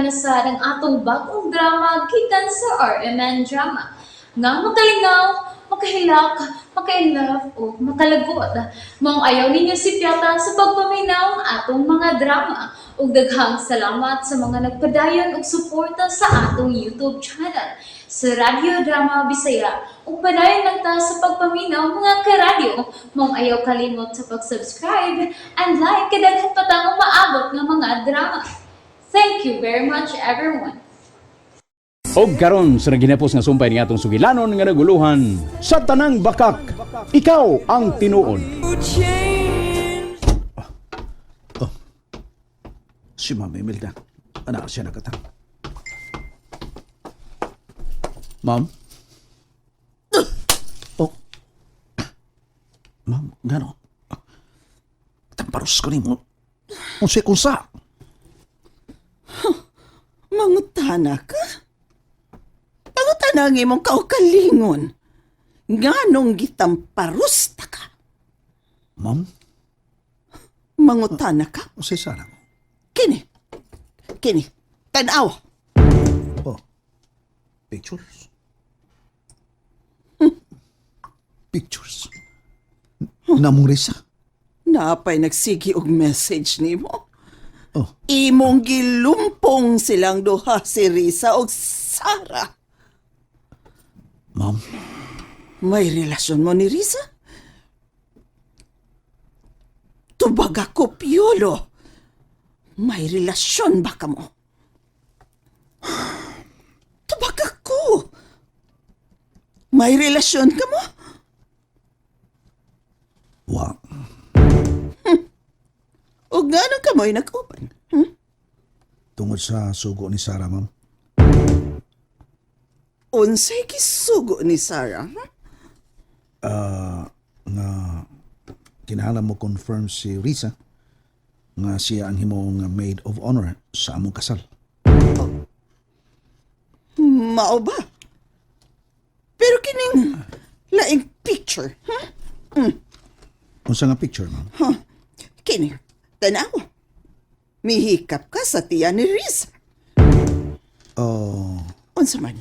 na sad ang atong bag-ong drama gikan sa RMN Drama nga makalingaw, makahilak, maka-inlove o makalagot. Maong ayaw ninyo sipyata sa pagpaminaw ang atong mga drama. Ug daghang salamat sa mga nagpadayon og suporta sa atong YouTube channel sa Radyo Drama Bisaya. Ug padayon lang ta sa pagpaminaw, mga karadyo. Maong ayaw kalimot sa pag-subscribe and like kay daghan pa tang umaabot nga mga drama. Thank you very much, everyone. Og karon sa naginapos nga sumpay ni atong sugilanon nga naguluhan sa tanang bakak, ikaw ang tinuod. Oh. Si Ma'am Imelda. Anak siya nakatang. Ma'am? Oh. Ma'am, gano? Tamparos ko nimo. Unsay kung sa? Mangutana ka? Pangutana ang imong kaugalingon. Nganong gitamparusta ka? Ma'am, Mangutana ka? unsay sana ko? Kini. Kini. Tanaw. Oh. Pictures. Pictures. Namong Risa. Napay nagsigi og message nimo. Oh. Imong gilumpong silang duha, si Risa og Sara. Ma'am, May relasyon mo ni Risa? Tubag ako, Piolo. May relasyon ba ka mo? Tubag ako. May relasyon ka mo? Wa. O ngano ka mo'y nag-uban? Tungod sa sugo ni Sara, ma'am. Unsay gisugo ni Sarah? Hmm? Nga kinahanglan mo confirm si Risa nga siya ang himong maid of honor sa among kasal. Mao ba? Pero kining laing picture, hmm? Unsa nga picture, ma'am? Kini, tanawa. Mihikap ka sa tiyan ni Risa. Oh, Unsa man?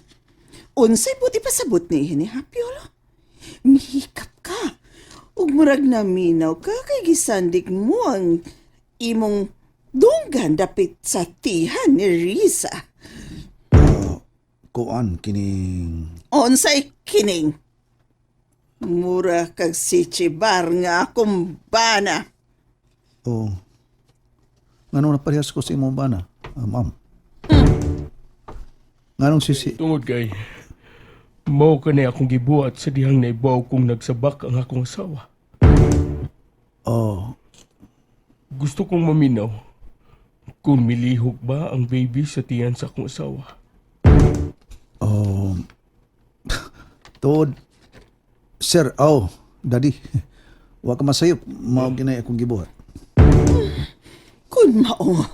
Unsay buot ipasabot niini, ha, Piolo? Mihikap ka. Ug murag naminaw ka kay gisandik mo ang imong dunggan dapit sa tihan ni Risa. Kuan kining Unsay kining? Mura kag si Chibar nga akong bana. Oh. Ngano na parehas ko sa imong bana, ah, ma'am? Nganong sisi Tungod kay mao kani akong gibuhat sa dihang naibaw kong nagsabak ang akong asawa. Oh, Gusto kong maminaw kung milihok ba ang baby sa tiyan sa akong asawa. Oh. Tuod. Sir, oh, daddy. Wa ka masayop, mao ginay akong gibuhat. Kung mao,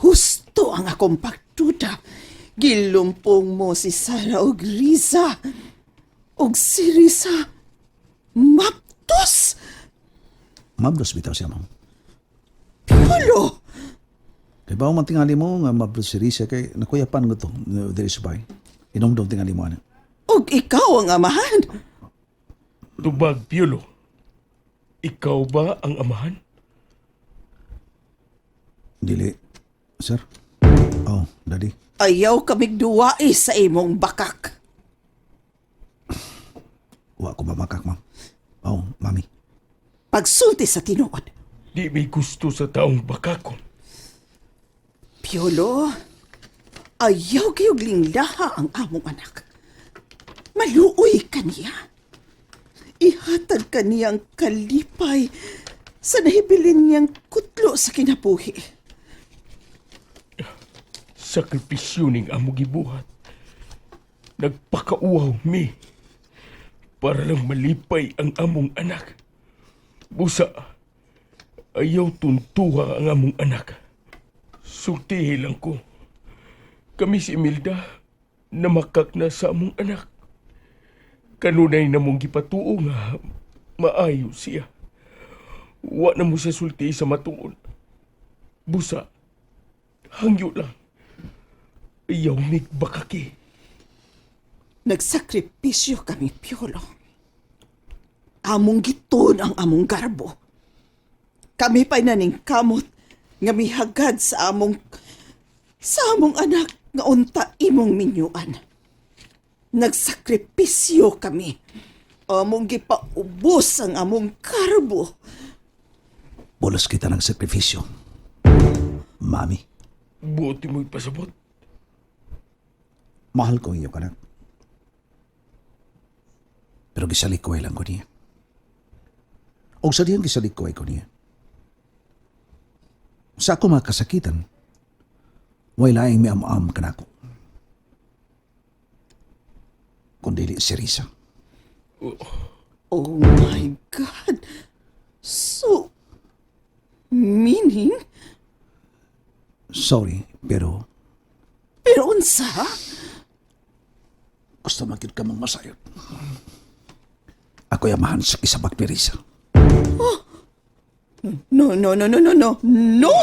husto ang akong pagduda. Gilumpong mo si Sara og Risa. Og si Risa, maptos! Mabdos bitaw siya, ma'am. Piolo! Kay bawo man tingali mo nga mabdos si Risa kay nakuyapan ko to diri sa bay. Inomdom tingali mo ana. Og ikaw ang amahan. Tubag, Piolo. Ikaw ba ang amahan? Dili, sir. Oh, daddy. Ayaw kamig duwai sa imong bakak. Wa ko mamakak, ma'am. Oh, mami. Pagsulti sa tinuod. Di may gusto sa taong bakakon. Piolo, ayaw kayog linglaha ang among anak. Maluoy ka niya. Ihatag ka niyang kalipay sa nahibilin niyang kutlo sa kinabuhi. Sakripisyo ning amo gibuhat. Nagpakauwaw mi para lang malipay ang among anak. Busa, ayaw tuntuha ang among anak. Sultihi lang ko. Kami si Imelda, namakak na sa among anak. Kanunay na mong gipatuo nga maayo siya. Wa na mo siya sulti sa matuon. Busa, hangyo lang. Ayaw migbakaki. Nagsakripisyo kami, Piolo. Among gitun ang among garbo. Kami pa'y naningkamot nga mihagad sa among anak nga unta imong minyuan. Nagsakripisyo kami. Among gipaubos ang among karbo. Bolos kita ng sakripisyo. Mami, Buti mo'y pasabot. mahal ko ang iyong anak. Pero gisalikoy lang ko niya. O sa diyang gisalikoy ko niya. Sa ako mga kasakitan, way laing may am-am kanako. Kundi si Risa. Oh my God! So, meaning? Sorry, pero Pero unsa? gusto magkit ka mong masayot. Ako'y amahan sa kisabak ni Risa. No, no, no, no, no, no. No!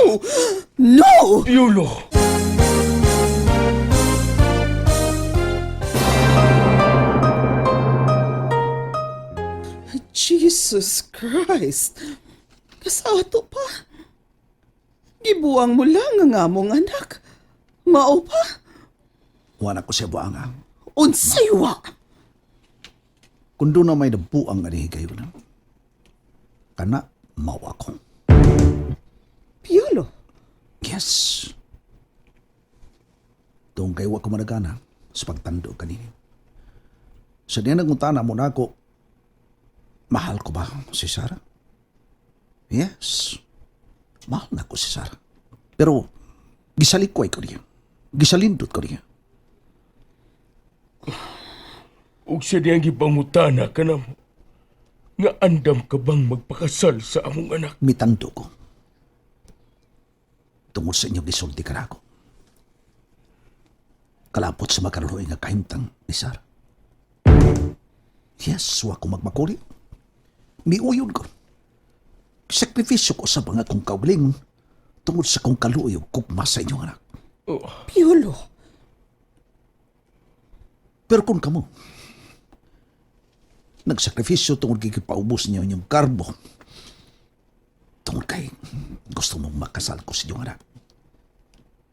No! Piolo! Jesus Christ! Kasato pa. Gibuang mo lang ang among anak. Mao pa. Wala ko siya buanga. Unsay wa. Kung doon na may nabuang anihi kayo na, kana mau ako. Piolo. Yes. Doon kayo wa ko managana sa pagtando kanini. Sa diyan nagmuntana mo na ako, mahal ko ba si Sarah? Yes. Mahal na ko si Sarah. Pero gisalikoy ko niya. Gisalindot ko niya. Ug sa diyang gipangutana ka na mo. Nga andam ka bang magpakasal sa among anak? Mitando ko. Tungod sa inyong gisulti ka na ako. Kalapot sa makaruloy nga kahimtang ni Sarah. Yes, wa ko magmakuli. Miuyon ko. Sakripisyo ko sa mga kong kaugalingon tungod sa kong kaluoy ug kugma sa inyong anak. Oh, Piolo. Pero kung kamo, nagsakripisyo tungod kay gipaubos niyo inyong karbo, tungod kay gusto mong makasal ko sa inyong anak,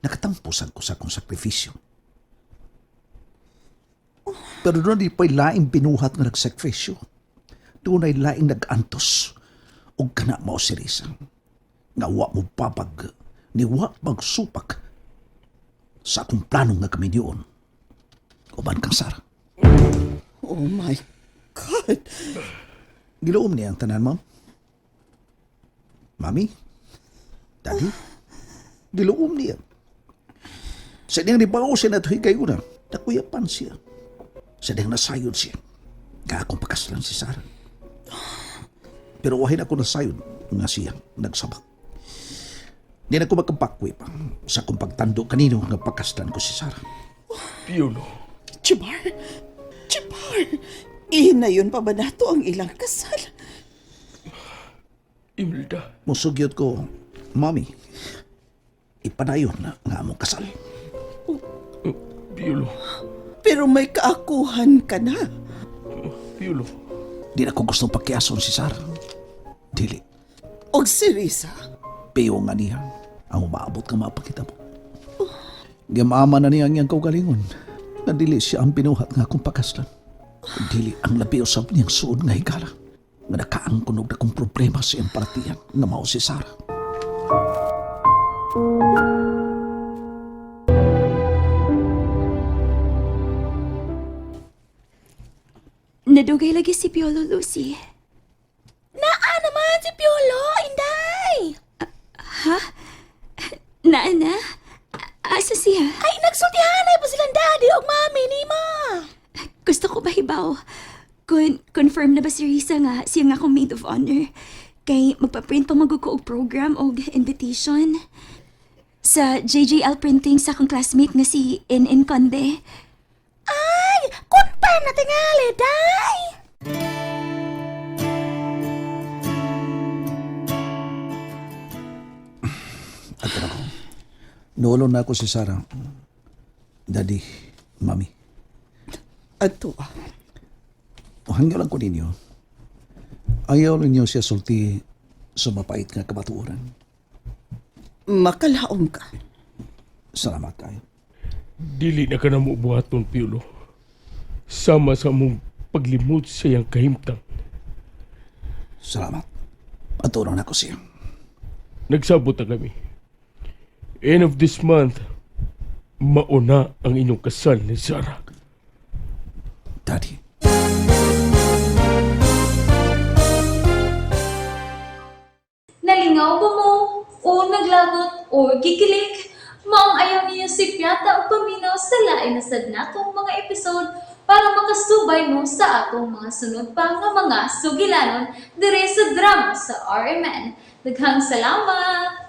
nakatampusan ko sa akong sakripisyo. Pero doon di pa'y laing binuhat nga nagsakripisyo. Doon ay laing nag-antos og kana mao si Risa. Nga wa mo babag, ni wa magsupak sa akong plano nga kami niyon. Uban kang Sara. Oh my God. Giloom niya ang tanan, ma'am. Mami? Daddy? Giloom niya. Sa diyang nibaw siya na tuhi kayo na, nakuyapan siya. Sa diyang nasayod siya. Nga akong pagkaslan si Sarah. Pero wahin ako nasayod nga siya nagsabak. Di na ko magkapakwi pa sa akong pagtando kanino nga pagkaslan ko si Sarah. Piolo. Chibar. Chibar. Ihin na yun pa ba nato ang ilang kasal? Imelda. Musugyot ko, Mami, ipadayon na nga among kasal. Oh, Piolo. Pero may kaakuhan ka na. Piolo. Di na ko gustong pakiason si Sarah. Dili. Og si Risa. Piyo nga niya ang umaabot ka mapakita mo. Gamama na niya ang iyang kaugalingon. Na dili siya ang binuhat nga akong pakaslan. Dili ang labi usab niyang suod nga higala. Nga nakaangkunog na kong problema sa iyang partiyan nga mao si Sarah. Nadugay lagi si Piolo, Lucy. Naa naman si Piolo, Inday! Naa na? Asa siya? Ay, nagsultihanay po silang daddy og mami ni ma. Gusto ko ba hibaw? Kun confirm na ba si Risa nga siya nga akong maid of honor? Kay magpa-print pa maguko og program og invitation. Sa JJL Printing sa akong classmate nga si NN Conde. Ay, confirm na tingali, day! At ako, Nulo na ako si Sarah. Daddy, Mami, Ato ah. hanggang lang ko ninyo. Ayaw ninyo siya sulti sa mapait nga kabatuoran. Makalaom ka. Salamat kayo. Dili na ka na mo buhaton, Piolo. Sama sa mong paglimot sa iyang kahimtang. Salamat. Aturan ako siya. Nagsabot na kami. End of this month, mauna ang inyong kasal ni Sarah. Daddy. Nalingaw ba mo? O naglagot o gikilig? Maong ayaw niyo si Piata o paminaw sa lain na sad natong mga episode para makasubay mo sa atong mga sunod pa nga mga sugilanon dire sa drama sa RMN. Daghang salamat!